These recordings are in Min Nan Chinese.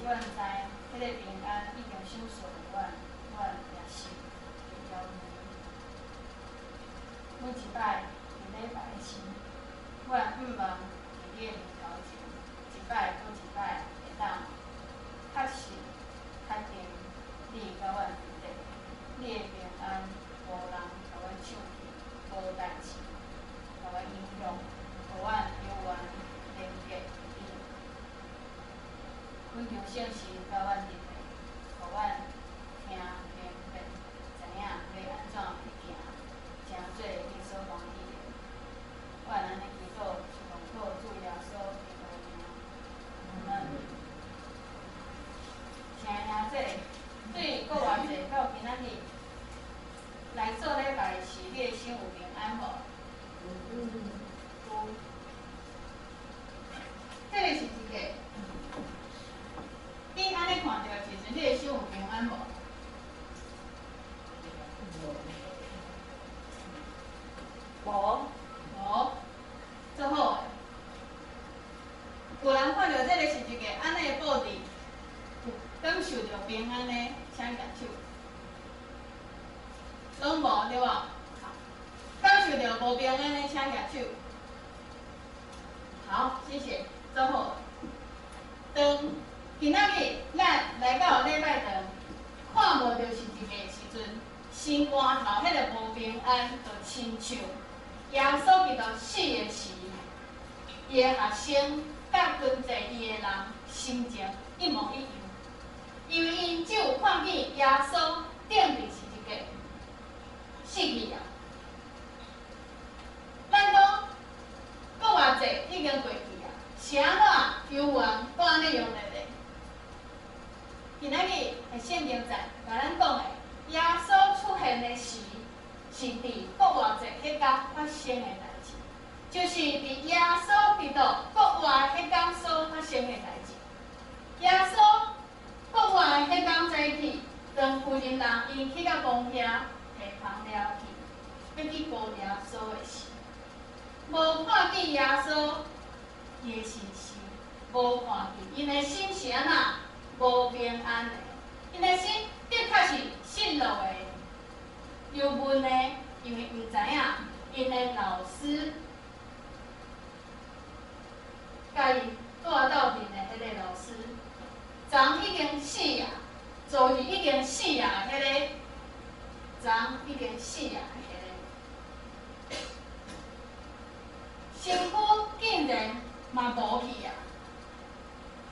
阮知，彼个平安已經賞賜予阮，阮也是會曉問。每一擺佇禮拜時，阮向望佇你的面頭前，一擺閣一擺會當確實確定你佮阮佇咧，你的平安無人共阮搶去，無代誌共阮影響，予阮猶原連結你。懇求聖神佮阮佇咧，予阮聽明白，知影欲按怎去行，成做你所歡喜的。阮按呢祈禱，是奉靠主耶穌基督的名。阿門。親愛兄弟，對復活節到今仔日來做禮拜時，你的心有平安無？有。這个是一個，你按呢看著的時陣，你的心有平安無？無，無，做好的。有人看著這個是一個按呢的布置，有感受著平安的，請舉手。攏無對無？好，感受著無平安的，請舉手。好，謝謝，做好。當今仔日咱來到禮拜堂，看無著十字架的時陣，心肝頭彼个無平安，就親像耶穌基督死的時，伊的學生佮跟隨伊的人心情一模一樣，因為𪜶只有看見耶穌釘佇十字架死去啊。咱講復活節已經過去啊，是按怎猶原閣按呢用咧咧？今仔日的聖經節共咱講的，耶穌出現的時，是佇復活節彼工發生的代誌，就是佇耶穌基督復活彼工所發生的代誌。耶穌復活的彼工早起，當婦人人𪜶去到墓遐提香料去，欲去膏耶穌的時，無看見耶穌伊的身屍，無看見，𪜶的心是按怎無平安的，𪜶的心的確是失落的、憂悶的，因為毋知影𪜶的老師共𪜶帶鬥陣的彼個老師，昨已經死啊，昨日已經死啊，彼個昨已經死啊，彼個身軀竟然嘛無去啊！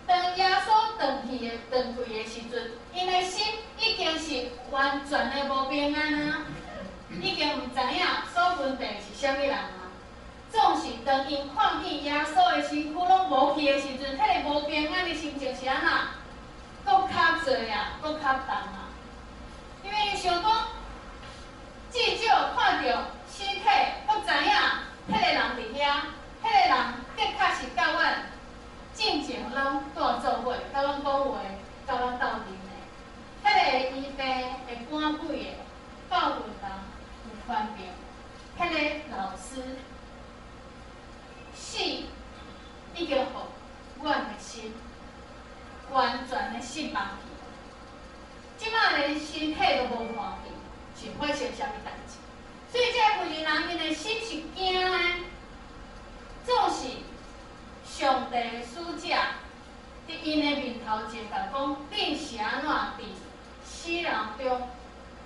當耶穌轉去的轉去的時陣，𪜶的心已經是完全的無平安啊！已經毋知影所問題是啥物人啊！總是當𪜶看見耶穌的身軀攏無去的時陣，彼個無平安的心情是按怎？閣較濟啊，閣較重啊！因為𪜶想講，至少看著屍體，閣知影彼個人佇遐，彼個人的確是佮阮進前攏蹛做伙，佮阮講話，佮阮鬥陣的。彼個醫病會趕鬼的，教訓人有權柄，彼個老師死已經予阮的心完全的失望去。這擺連身體都無看見，是發生啥物代誌？所以這個婦人人𪜶的心是驚的，總是上帝的使者佇𪜶的面頭前共講，恁是按怎佇死人中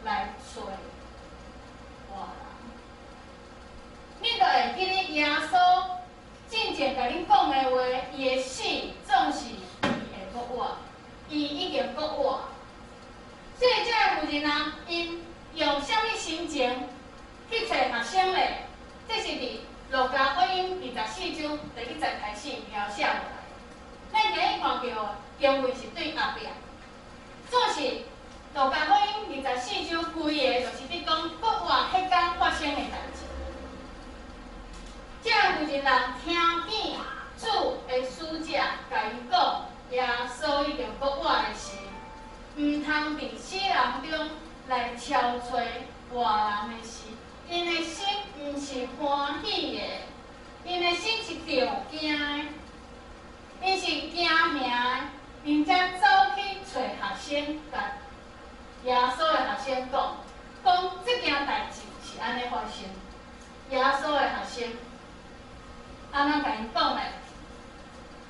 來揣活人？恁就會記得耶穌進前共恁講的話，伊的死總是伊會復活，伊已經復活。所以這個婦人人，𪜶用啥物心情去揣學生咧？這是佇路加福音24章第一節開始描寫落來。咱今日看著的經文是對後壁，總是路加福音二十四章規个就是佇講復活彼工發生的代誌。這個婦人人聽見主的使者共𪜶講耶穌已經復活的時，毋通佇死人中來敲揣活人的時，𪜶的心毋是歡喜的，𪜶的心是著驚的，𪜶是驚嚇的，𪜶才走揣學生，共耶穌的學生講，講這件代誌是按呢發生。耶穌的學生按怎共𪜶講咧？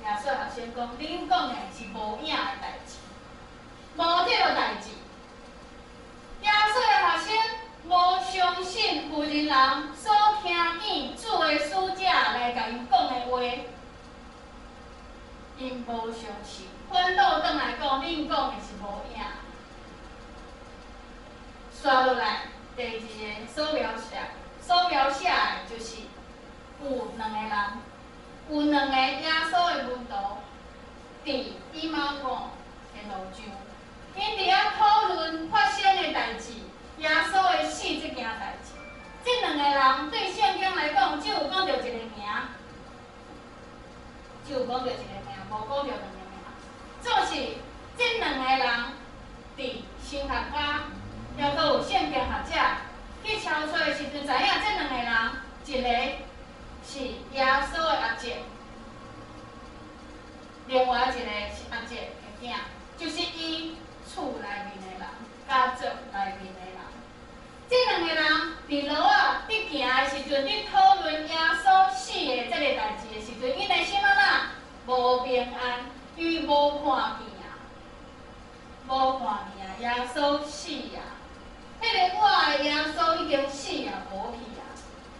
耶穌的學生講，恁講的是無影的代誌，無這個代誌。耶穌的學生無相信婦人人所聽見主的使者來共𪜶講的話，𪜶無相信，反倒轉來講，恁講的是無影。煞落來，第二个所描寫的就是有兩个人，有兩个耶穌的門徒，佇以馬忤的路上，𪜶佇遐討論發生的代誌，耶穌的死這件代誌。這兩個人對聖經來講，只有講著一个名，只有講著一个名，無講著兩個名。總是這兩个人佇神學家，抑閣有聖經學者去抄揣的時陣，知影這兩個人，一个是耶穌的阿叔，另外一个是阿叔的囝，就是伊厝內面的人，家族內面的人。這兩個人佇路仔佇行的時陣，佇討論耶穌死的這个代誌的時陣，𪜶的心按怎？無平安，因為無看見啊，無看見啊，耶穌死啊，彼个活的耶穌已經死啊，無去啊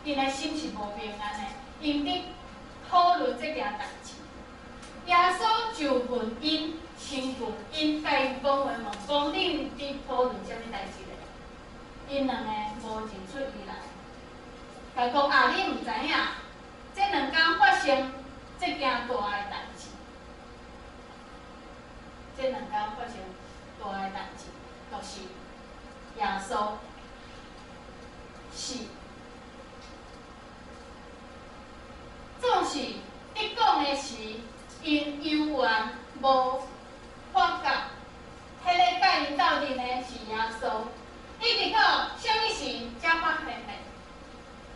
，𪜶的心是無平安的，𪜶佇討論這件代誌。耶穌就問𪜶，先問𪜶，共𪜶講話問講，恁佇討論啥物代誌咧？𪜶兩个無認出伊來，共講啊，你毋知影，這兩工發生這件大的代誌，這兩工發生大的代誌，就是耶穌死。總是佇講的時，𪜶猶原無發覺，彼个佮𪜶鬥陣的是耶穌。一直到啥物時才發現的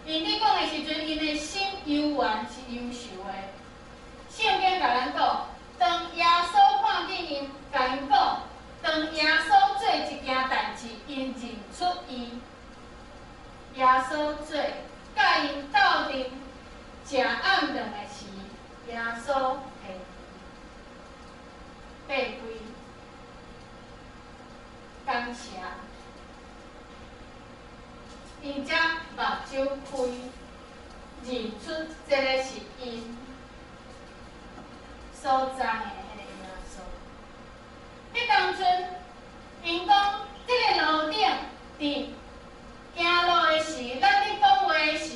？𪜶佇講的時陣，𪜶的心猶原是憂愁的。聖經共咱講，當耶穌看見𪜶，共𪜶講，當耶穌做一件代誌，𪜶認出伊。耶穌做佮𪜶鬥陣食暗頓的時，耶穌會擘開感謝，𪜶才目睭開，認出這个是𪜶所踮的彼个耶穌。彼當陣，𪜶講，這个路頂佇行路的時，咱咧講話的時，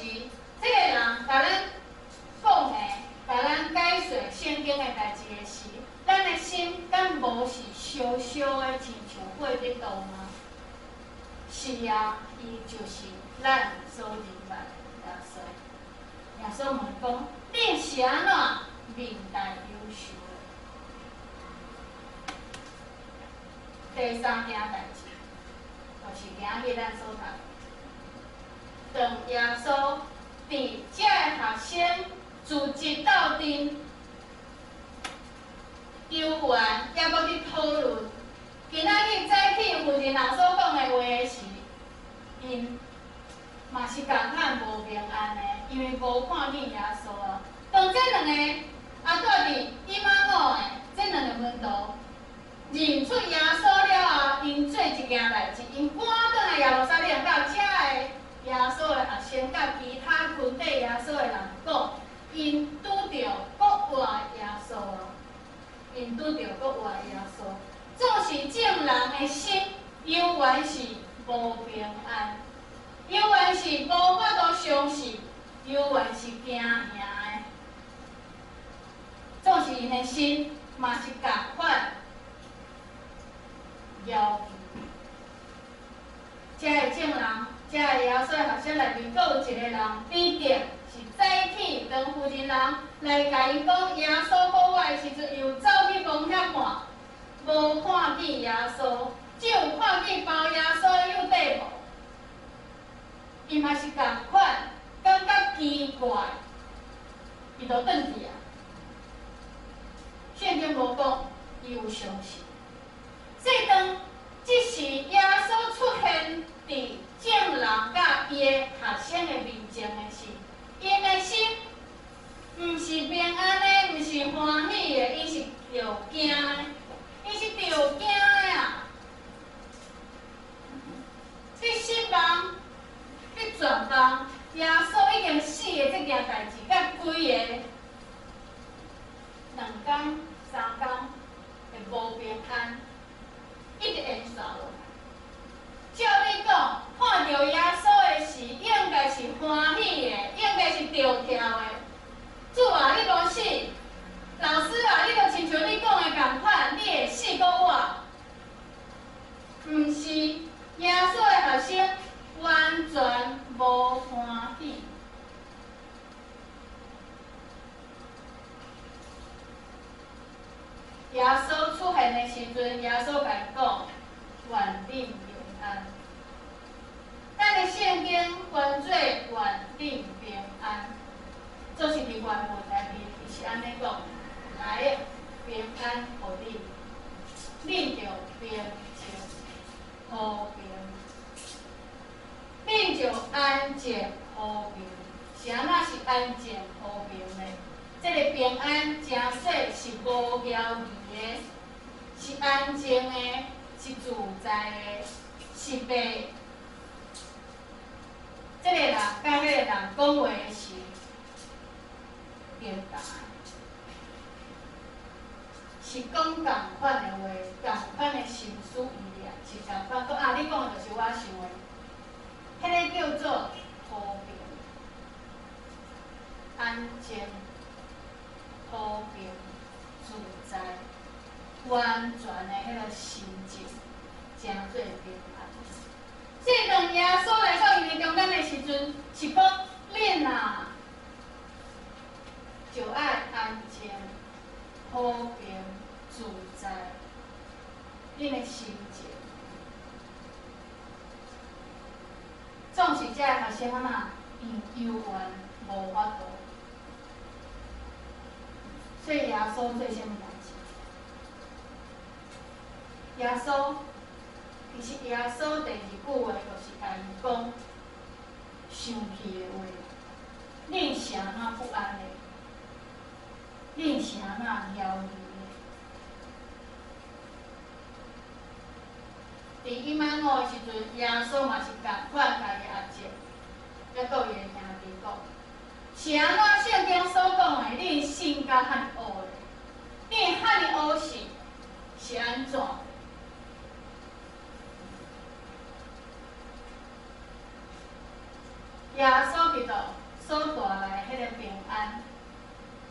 這个人共咱講的，共咱解說聖經的代誌的時，咱的心敢無是燒燒的，親像火佇燒嗎？是啊，伊就是咱所認捌的耶穌。耶穌問講：恁是按怎面帶憂愁的？第三件代誌，就是今仔日咱所讀的。當耶穌佇這个學生組織鬥陣，猶原猶閣佇討論。今仔日早起婦人人所講的話的時，𪜶嘛是仝款無平安的，因為無看見耶穌啊。當這兩個啊蹛佇以馬忤的這兩個門徒認出耶穌了後，𪜶做一件代誌，𪜶趕轉來耶路撒冷，佮遮个耶穌的學生，佮其他群體耶穌的人講，𪜶拄著復活耶穌啊！𪜶拄著復活耶穌，總是眾人的心猶原是無平安，猶原是無法度相信，猶原是驚嚇的。總是𪜶的心嘛是仝款搖旗。遮个眾人，遮个耶穌的學生內面，閣有一个人，彼得是早起當婦人人來共𪜶講耶穌復活的時陣，又走去墓遐看，無看見耶穌，只有看見包耶穌的幼底布。伊嘛是仝款，感覺奇怪，伊就轉去啊。聖經無講，伊有相信。是平安的，毋是歡喜的，𪜶是著驚的，𪜶是著驚的啊！去失望，去絕望，耶穌已經死的這件代誌，佮規个2工、3工的無平安，一直延續落來。照理講，看著耶穌的時，應該是歡喜的，應該是著跳的。主啊，你無死，老師啊，你就親像你講的仝款，你會死閣活。毋是，耶穌的學生完全無歡喜。耶穌出現的時陣，耶穌共𪜶講：願恁平安。咱的聖經翻做願恁平安，總是佇原文內面伊是按呢講：來，平安予恁，恁著平靜和平，恁就安靜和平。是按怎是安靜和平呢？這个平安誠說是無搖疑的，是安靜的，是自在的，是袂。這个人佮彼個人講話的時，平淡，是講仝款的話，仝款的心思意念，是仝款講啊！你講的就是我想的，彼个叫做和平、安靜、和平、自在、完全的彼个心境，誠做平安。這當耶穌來到𪜶的中間的時陣，是講恁啊，就愛安靜、和平、自在，恁的心情。總是這个學生按怎，𪜶猶原無法度。所以耶穌做啥物代誌？耶穌。其實耶穌第二句話就是共𪜶講生氣的話，恁是按怎不安的？恁是按怎猶豫的？佇以馬忤的時陣，耶穌嘛是仝款共伊阿叔，抑閣伊的兄弟講，是按怎聖經所講的？恁信甲遐爾烏咧？恁遐爾烏信是按怎？耶穌基督所帶來彼个平安，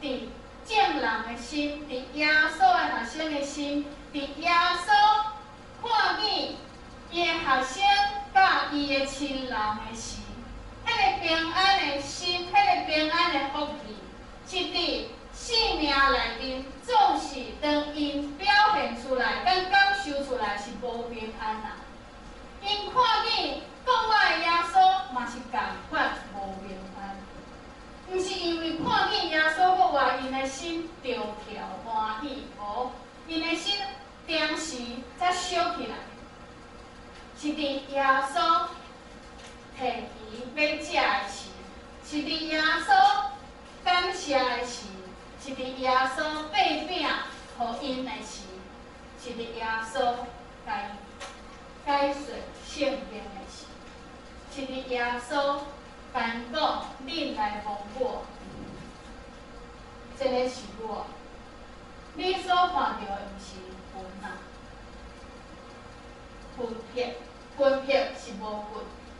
佇眾人的心，佇耶穌的學生的心，佇耶穌看見伊的學生佮伊的親人的時，彼个平安的心，彼个平安的福氣，是佇生命內面，總是當𪜶表現出來，佮感受出來是無平安啊。𪜶看見國外的耶穌嘛是仝款無平安，毋是因為看見耶穌閣活，𪜶的心著跳歡喜，無，𪜶的心當時才燒起來，是佇耶穌提魚欲食的時，是佇耶穌感謝的時，是佇耶穌擘餅予𪜶的時，是佇耶穌共解說聖經的時，是佇耶穌共𪜶講：恁來摸我，這个是我。恁所看著的毋是魂啊，魂魄，魂魄是無骨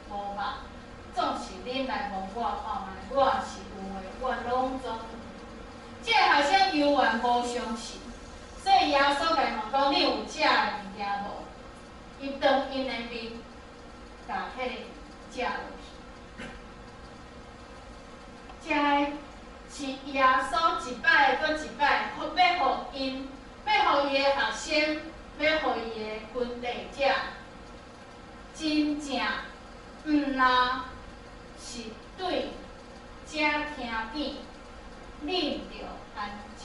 無肉，總是恁來摸我看覓，我是有的，我攏總有。這个學生猶原無相信，所以耶穌共𪜶問講：恁有食的物件無？伊當𪜶的面，共彼个食落去。這个是耶穌一擺閣一擺，欲予𪜶，欲予伊的學生，欲予伊的跟隨者，真正毋若是對遮聽見，恁就安靜，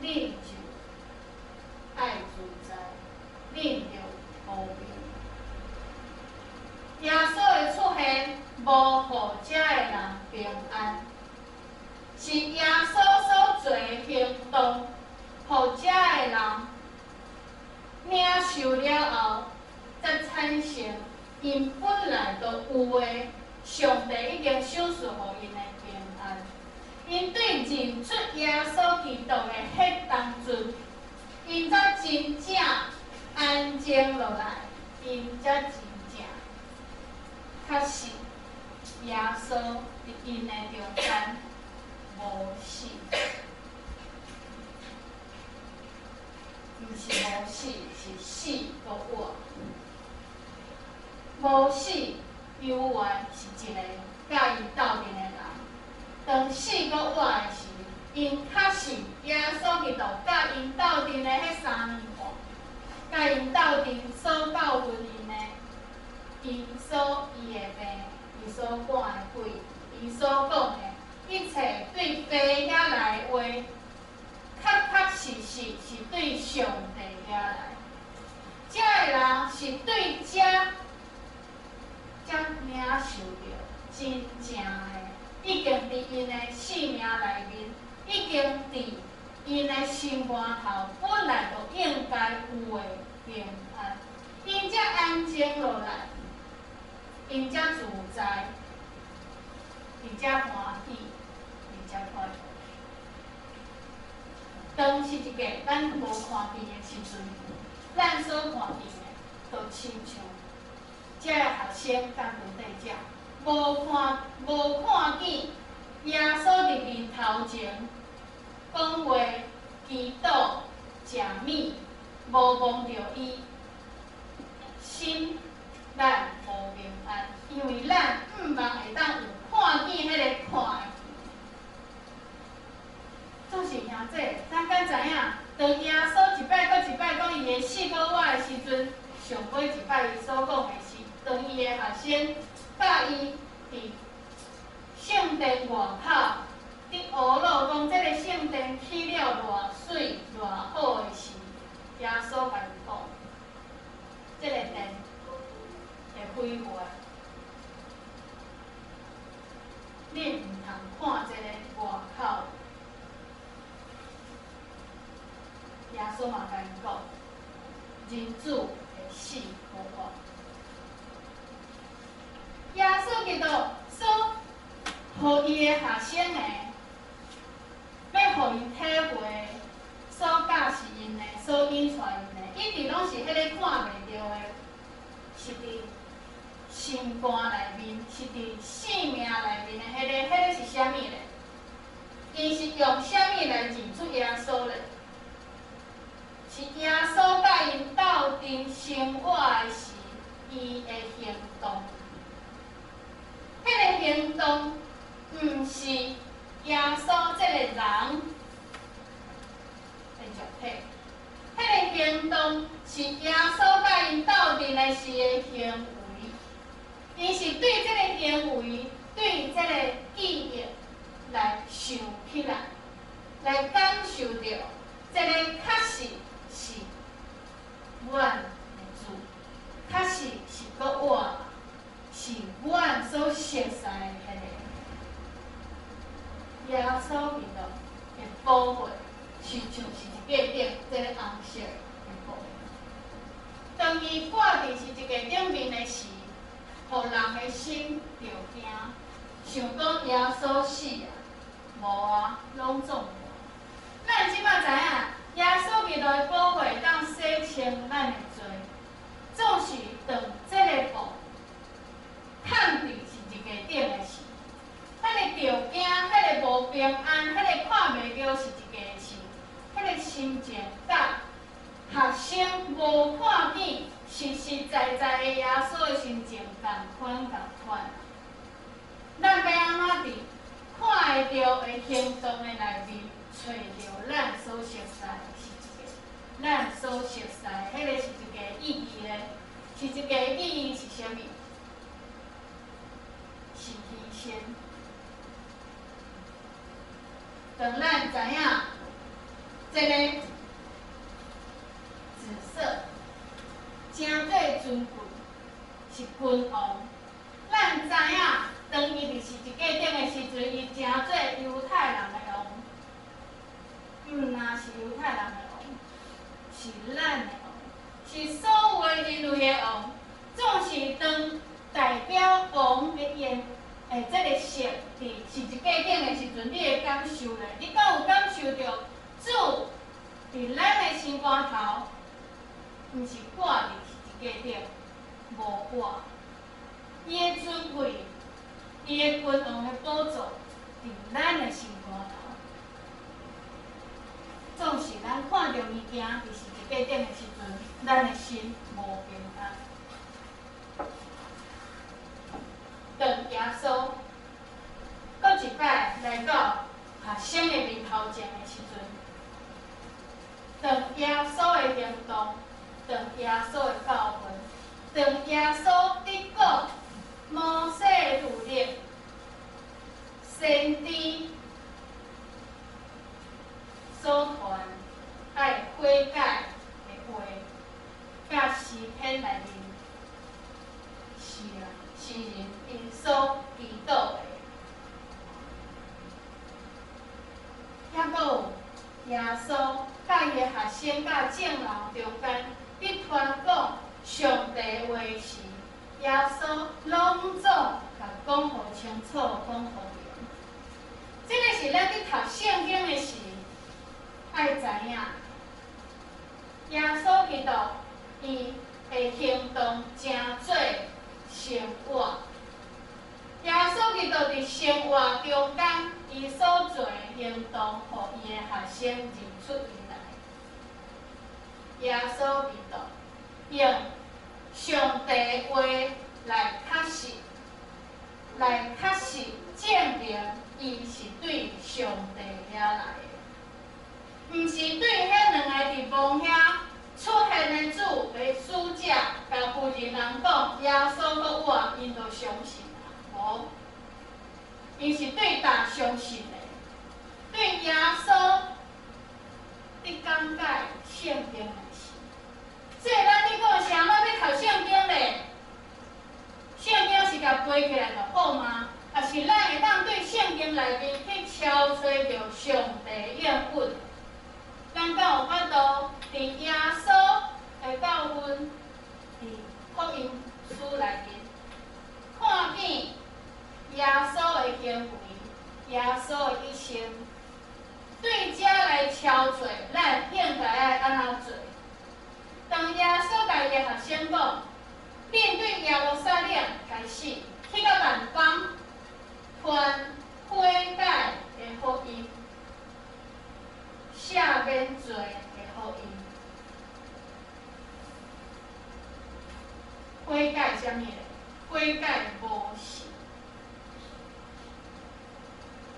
恁就愛自在，恁就和平。耶穌的出現，無予遮的人平安，是耶有的，上帝已經賞賜予𪜶的平安。𪜶對認出耶穌基督的彼當陣，𪜶才真正安靜落來，𪜶才真正確信耶穌佇𪜶的中間無死，毋是無死，是死閣活。無死猶原是一个佮伊鬥陣的人。當死閣活的時，𪜶確信耶穌基督佮𪜶鬥陣的彼3年半，佮𪜶鬥陣所教訓𪜶的，伊所醫的病，伊所趕的鬼，伊所講的一切對父遐來的話，確確實實是對上帝遐來。這个人是對這才領受著真正的，已經佇𪜶的性命內面，已經佇𪜶的心肝頭本來就應該有的平安，𪜶才安靜落來，𪜶才自在，𪜶才歡喜，𪜶才快樂。當是一個咱無看見的時陣，咱所看見的，就親像這个學生佮傳遞者，無看見耶穌佇面頭前講話、祈禱、食物，無摸著伊，心咱無平安，因為咱毋望會當有看見彼个看的。眾是兄弟，咱敢知影？當耶穌一擺閣一擺講伊會死閣活的時陣，上尾一擺伊所講的是，當伊的學生佮伊佇聖殿外口，佇呵咾講這个聖殿起了偌媠偌好的時，耶穌共𪜶講，這个殿會毀壞，恁毋通看這个外口。耶穌嘛共𪜶講，人子會死閣活。耶穌基督所予伊的學生的，欲予𪜶體會，所教示𪜶的，所引帶𪜶的，一直攏是彼个看袂著的，是佇心肝內面，是佇性命內面的彼个，彼个是啥物咧？𪜶是用啥物來認出耶穌咧？是耶穌佮𪜶鬥陣生活的時，伊的行動。彼个行動毋是耶穌這個人的肉體，彼个行動是耶穌佮𪜶鬥陣的時的行為。伊是對這个行為、對這个記憶來想起來，來感受著這个確實是阮的主，確實是閣活，是阮所熟似的彼个耶穌基督的寶血，是像十字架頂這个紅色的布。當伊掛佇十字架頂面的時，予人的心著驚，想講耶穌死啊，無啊，攏總無。咱這擺知影，耶穌基督的寶血會當洗清咱的罪，總是當這个布崁佇十字架頂的時，彼个著驚，彼个無平安，彼个看袂著十字架的時，彼个心情，佮學生無看見實實在在的耶穌的心情仝款仝款。咱欲按怎佇看會著的行動的內面，揣著咱所熟似的十字架，咱所熟似彼个十字架意義咧？十字架意義是啥物？是犧牲。當咱知影這个紫色誠做尊貴，是君王。咱知影，當伊佇十字架頂的時陣，伊誠做猶太人的王，毋若是猶太人的王，是咱的王，是所有人類的王。總是當當代表王的顏，這个色佇十字架頂的時陣，你會感受咧？你敢有感受著主佇咱的心肝頭，毋是掛佇十字架頂，無活。伊的尊貴，伊的君王的寶座，佇咱的心肝頭。總是咱看著物件佇十字架頂的時陣，咱的心無平安。當耶穌閣一擺來到學生的面頭前的時陣，當耶穌的行動，當耶穌的教訓，當耶穌佇講摩西律例、先知所傳愛悔改的話，佮詩篇內面是啊，詩人𪜶所祈禱的，抑閣有耶穌佮伊的學生佮眾人中間佇傳講上帝話時，耶穌攏總共講予清楚，講予明。這个是咱佇讀聖經的時愛知影，耶穌基督伊的行動成做生活。耶穌基督佇生活中間，伊所做的行動，予伊的學生認出伊來。耶穌基督用上帝話來確實，來確實證明伊是對上帝遐來的，毋是對彼兩个佇墓遐出現的主的使者，共婦人人講耶穌閣活，𪜶就相信啊？無，𪜶是對佗相信的，對耶穌佇講解聖經的時，所以咱咧講啥物欲讀聖經咧？聖經是共背起來就好嗎？抑是咱會當對聖經內面去敲揣著上帝應允？咱敢有法度佇耶穌的教訓，佇福音書內面看見耶穌的行為、耶穌的一生，對這來敲揣，咱應該愛按怎做？當耶穌共伊的學生講，恁對耶路撒冷開始去到萬邦，傳悔改的福音，赦免罪的福音。悔改啥物咧？悔改無信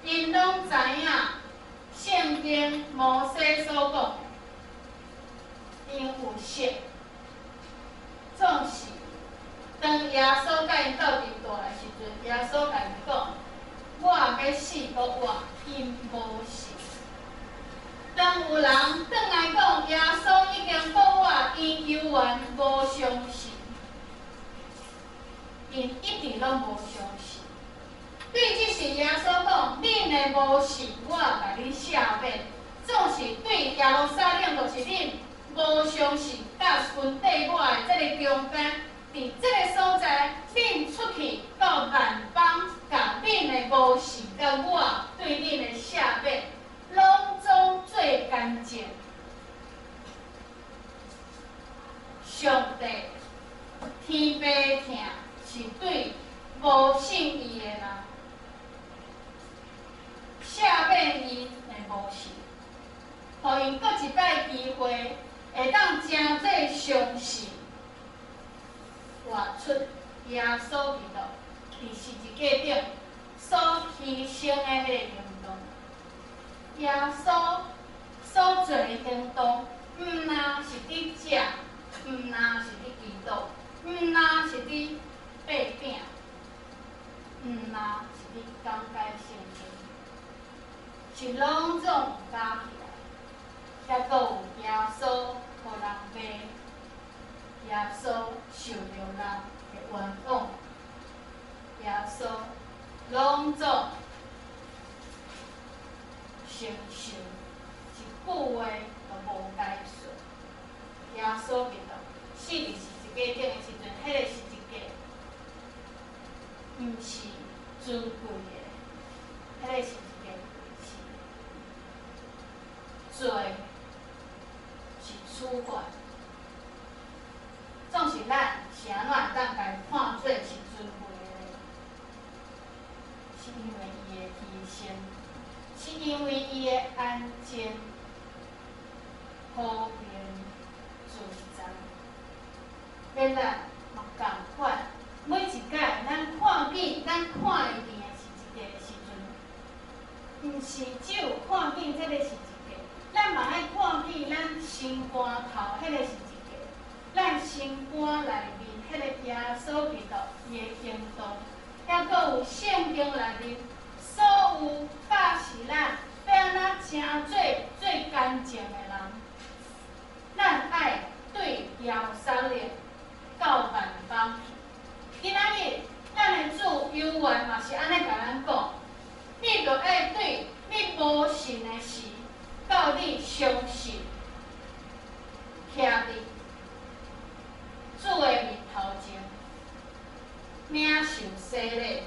，𪜶攏知影聖經摩西所講的，𪜶有信。總是當耶穌佮𪜶鬥陣蹛的時陣，耶穌共𪜶講：我欲死閣活，𪜶無信。當有人轉來講耶穌已經復活，𪜶猶原無相信，𪜶一直攏無相信。對這時耶穌講：恁的無信，我共恁赦免。總是對耶路撒冷，就是恁無相信，佮分塊我的這个中間，佇這个所在，恁出去到萬邦，共恁的無信，佮我對恁的赦免，攏總做乾淨。上帝天父疼是對無信伊的人，赦免伊的無信，予𪜶閣一擺機會，會當成做相信，活出耶穌基督佇十字架頂所犧牲的彼个行動。耶穌所做的行動，毋但是佇食，毋但是佇祈禱，毋但是佇擘餅，毋但是佇講解聖經，是攏總加起來，抑閣有耶穌予人罵，耶穌受著人的冤枉，耶穌攏總承受一句話都無解說。耶穌基督死佇十字架頂的時陣，彼个十字架毋是尊貴的，彼個是一件事。罪是處罰，總是咱是按怎會當共伊看做是尊貴的呢？是因為伊的犧牲，是因為伊的安靜、和平、自在。欲咱嘛仝款，每一擺咱看見、咱看會見的是一個時陣，毋是只有看見這個是一個，咱嘛愛看見咱心肝頭彼個是一個，咱心肝內面彼個耶穌基督伊的行動，抑閣有聖經內面所有教示咱欲按怎成做最乾淨的人，咱愛對耶路撒冷到萬邦去。今仔日咱的主猶原嘛是按呢共咱講，你著愛對你無信的時，到你相信，徛佇主的面頭前，領受洗禮，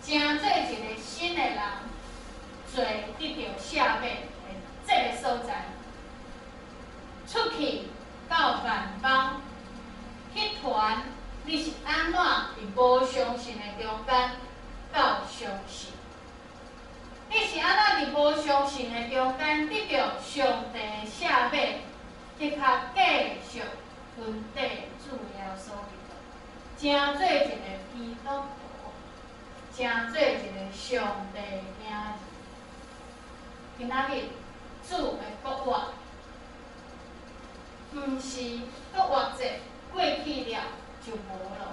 成做一个新的人，罪得著赦免的這个所在，出去到萬邦去傳，你是按怎佇無相信的中間到相信？你是按怎佇無相信的中間得著上帝的赦免，的確繼續跟綴主耶穌基督，成做一个基督徒，成做一个上帝的囝兒。今仔日主的復活，毋是復活節過去了就無咯，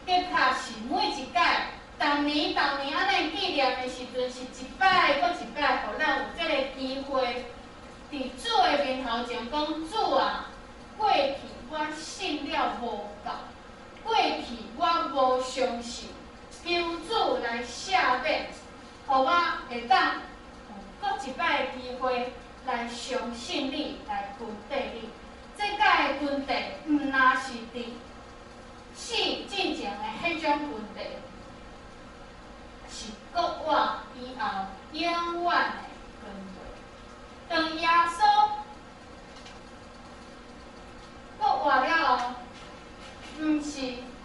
的確是每一擺，逐年逐年按呢紀念的時陣，是一擺閣一擺，予咱有這個機會，佇主的面頭前講：主啊，過去我信了無夠，過去我無相信，求主來赦免，予我會當有閣一擺的機會來相信你，來跟綴你。這擺的跟綴，毋若是佇死進前的彼種跟綴，是復活以後永遠的跟綴。當耶穌復活了後，毋是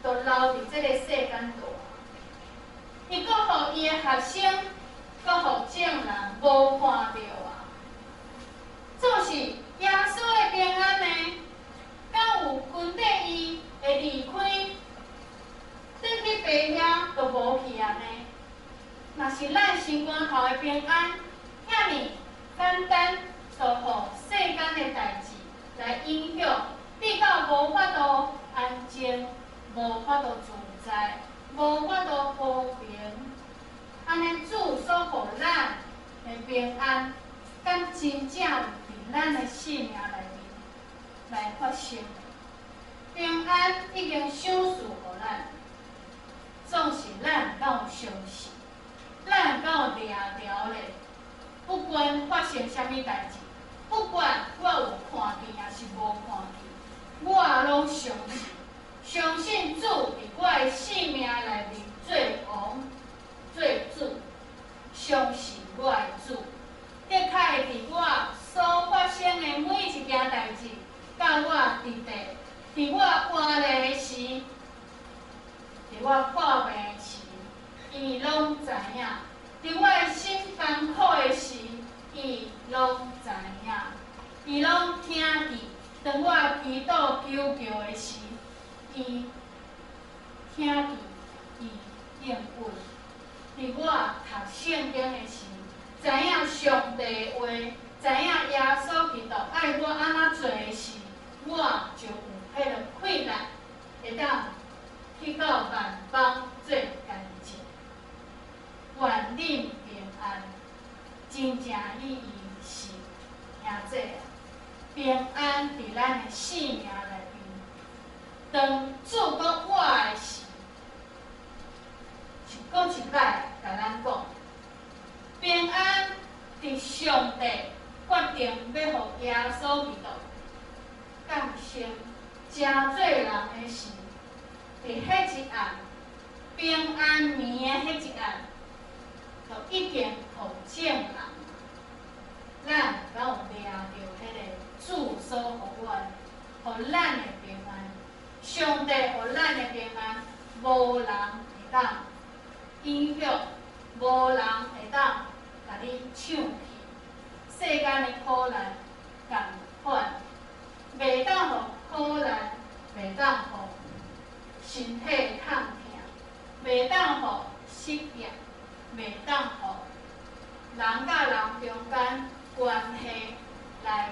就留佇這个世間蹛，伊閣予伊的學生，閣予眾人無看著啊。總是耶穌的平安呢，敢有跟綴伊會離開，轉去爸遐就無去啊呢？若是咱心肝頭的平安，遐爾簡單，就予世間的代誌來影響，變到無法度安靜，無法度自在，無法度和平。按呢主所予咱的平安，敢真正有佇咱的生命內面來發生？平安已經賞賜予咱，總是咱敢有相信，咱敢有掠牢咧？不管發生啥物代誌，不管我有看見抑是無看見，我攏相信，相信主佇我的生命內面做王、做主，相信我的主，的確會佇我所發生的每一件代誌，佮我佇地，佇我活咧的時，佇我破病的時，伊攏知影；佇我的心艱苦的時，伊攏知影；伊攏聽見。當我祈禱求救的時，伊聽見，伊應允。佇我讀聖經的時，知影上帝的話，知影耶穌基督愛我按怎做的時，我就有彼个氣力，會當去到萬邦做乾淨。願恁平安，真正意義是兄弟啊，平安佇咱的生命內面。當主閣活的時，是閣一擺共咱講，平安佇上帝決定欲予耶穌基督降生，成做人的時，佇彼一暗，平安暝的彼一暗，就已經予眾人，咱敢有掠著彼个主所予阮，予咱的平安。上帝予咱的平安，無人會當影響，無人會當共你搶去。世間的苦難仝款，袂當予苦難，袂當予身體痛疼，袂當予失業，袂當予人佮人中間關係來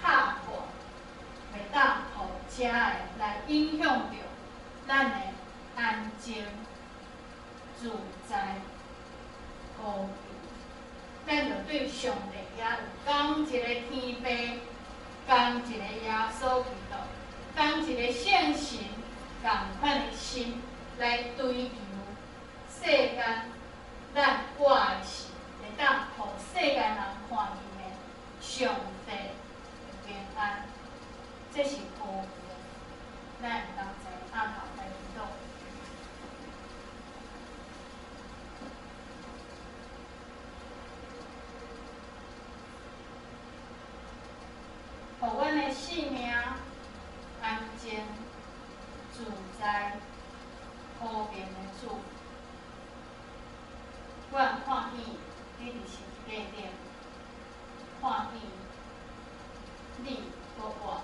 拍破，袂當予遮的來影響著咱的安靜、自在、和平。咱就對上帝遐有仝一个天父，仝一个耶穌基督，仝一个聖神，仝款的心來追求世間，咱活的是會當予世間人看見的上帝的平安，這是和平。咱同齊徛頭來祈禱。予阮的性命安靜、自在、和平的主，阮看見你佇十字架頂，看見你閣活，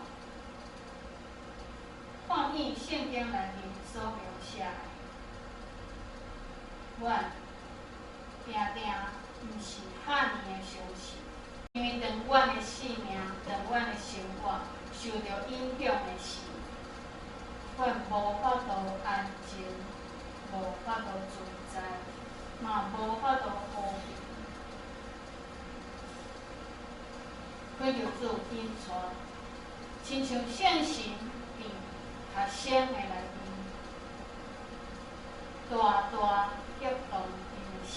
看見聖經內面所描寫的，阮定定毋是遐爾的相信。因為當阮的性命、當阮的生活受著影響的時，阮無法度安靜，無法度自在，嘛無法度和平。懇求主引帶，親像聖神佇學生的內面，大大激動𪜶的心，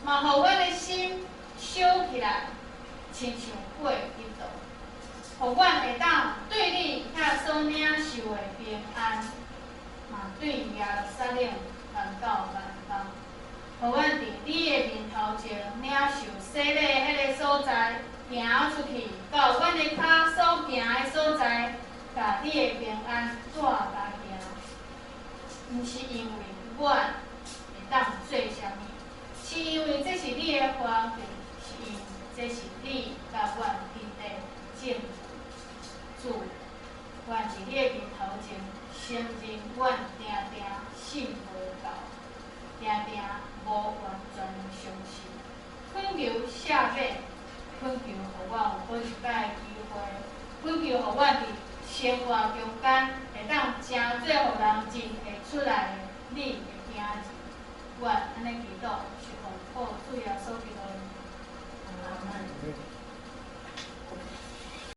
嘛予阮的心燒起來。親像火彼度，予阮會當對你遐所領受的平安，嘛對耶路撒冷傳到萬邦，予阮佇你的面頭前領受洗禮彼個所在，行出去到阮的跤所行的所在，共你的平安帶來行。毋是因為阮會當做啥物，是因為這是你的環境，是因為這是你佮阮彼的證據。主，阮佇你的面頭前承認，阮定定信無夠，定定無完全的相信。懇求赦免，懇求予阮有閣一擺的機會，懇求予阮佇生活中間會當成做予人認會出來的你的囝兒。阮按呢祈禱，是奉靠主耶穌基督的名。阿門。